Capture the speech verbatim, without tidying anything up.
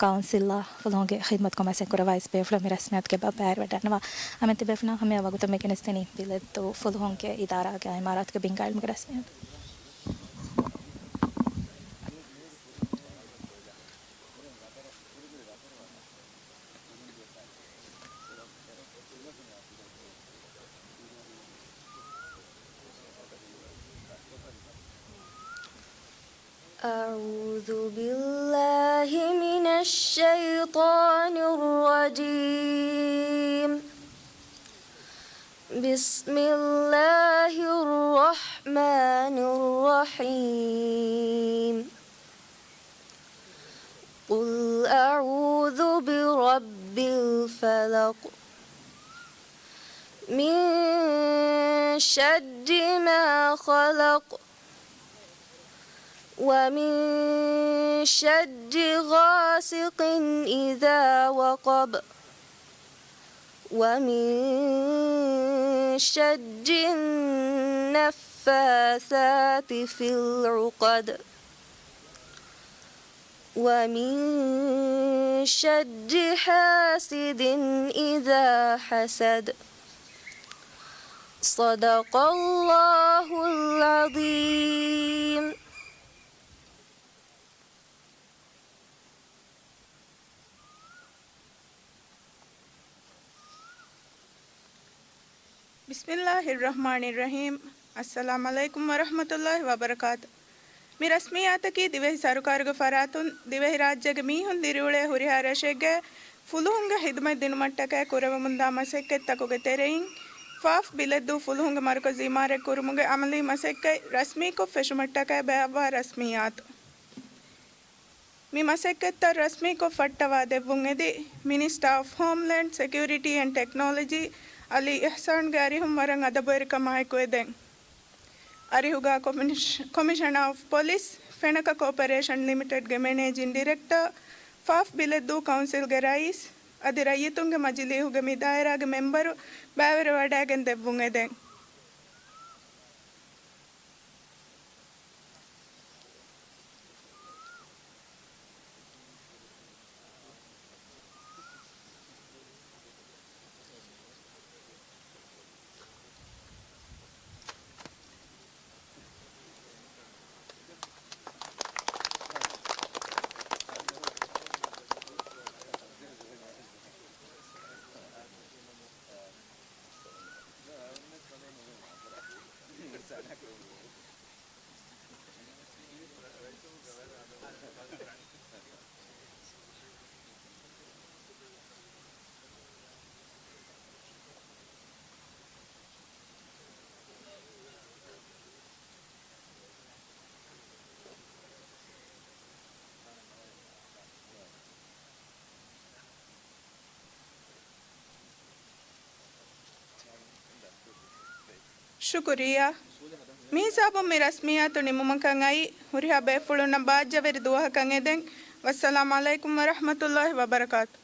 ކައުންސިލްއާ ފުލުހުންގެ ޚިދްމަތުކަމަށް އެކުރައްވާ އިސް ބޭފުޅުން މި ރަސްމިއްޔާތުގެ ބައިވެރިވެވަޑައިގަންނަވާ. އަމިއްލަ ބޭފުޅުންނާ ހަމަޔަށް ވަގުތުން މި ގެނެސްދެނީ ބިލެއްދޫ ފުލުހުންގެ އިދާރާގެ އިމާރާތުގެ ބިންގާ އިލްމުގެ ރަސްމިއްޔާތު. أعوذ بالله من الشيطان الرجيم. بسم الله الرحمن الرحيم. قل أعوذ برب الفلق. من شر ما خلق. ومن شر غاسق إذا وقب. ومن شر النفاثات في العقد. ومن شر حاسد إذا حسد. صدق الله العظيم. بسم الله الرحمن الرحيم. السلام عليكم ورحمة الله وبركاته. މި ރަސްމިއްޔާތަކީ ދިވެހި ސަރުކާރުގެ ފަރާތުން ދިވެހިރާއްޖޭގެ މީހުން ދިރިއުޅޭ ހުރިހާ ރަށެއްގެ ފުލުހުންގެ ޚިދުމަތް ދިނުމަށްޓަކައި ކުރެވެމުންދާ މަސައްކަތްތަކުގެ ތެރެއިން، ފާފް ބިލެއްދޫ ފުލުހުންގެ މަރުކަޒު އިމާރާތް ކުރުމުގެ އަމަލީ މަސައްކަތް ރަސްމީކޮށް ފެށުމަށްޓަކައި ބަޔާއްވާ ރަސްމިއްޔާތު. މި މަސައްކަތްތައް ރަސްމީކޮށް ފައްޓަވާ ދެއްވުން އެދި، މިނިސްޓާ އޮފް ހޯމްލޭންޑް ސެކިއުރިޓީ އެންޑް ޓެކްނޮލޮޖީ އަލީ އިޙްސާންގެ އަރިހުން ވަރަށް އަދަބުވެރިކަމާއެކު އެދެން. އަރިހުގާ ކޮމިޝ-، ކޮމިޝަނާ އޮފް ޕޮލިސް، ފެނަކަ ކޯޕަރޭޝަން ލިމިޓެޑްގެ މެނޭޖިން ޑިރެކްޓާ، ފާފް ބިލެއްދޫ ކައުންސިލްގެ ރައީސް، އަދި ރައްޔިތުންގެ މަޖިލީހުގެ މި ދާއިރާގެ މެމްބަރު ބައިވެރިވެވަޑައިގެން ދެއްވުން އެދެން. ޝުކުރިއްޔާ. މިހިސާބުން މި ރަސްމިއްޔާތު ނިމުމަކަށް އައީ، ހުރިހާ ބޭފުޅުންނަށް ބާއްޖަވެރި ދުވަހަކަށް އެދެން. ވައްސަލާމް ޢަލައިކުމް ވަރަޙްމަތުﷲި ވަބަރަކާތު.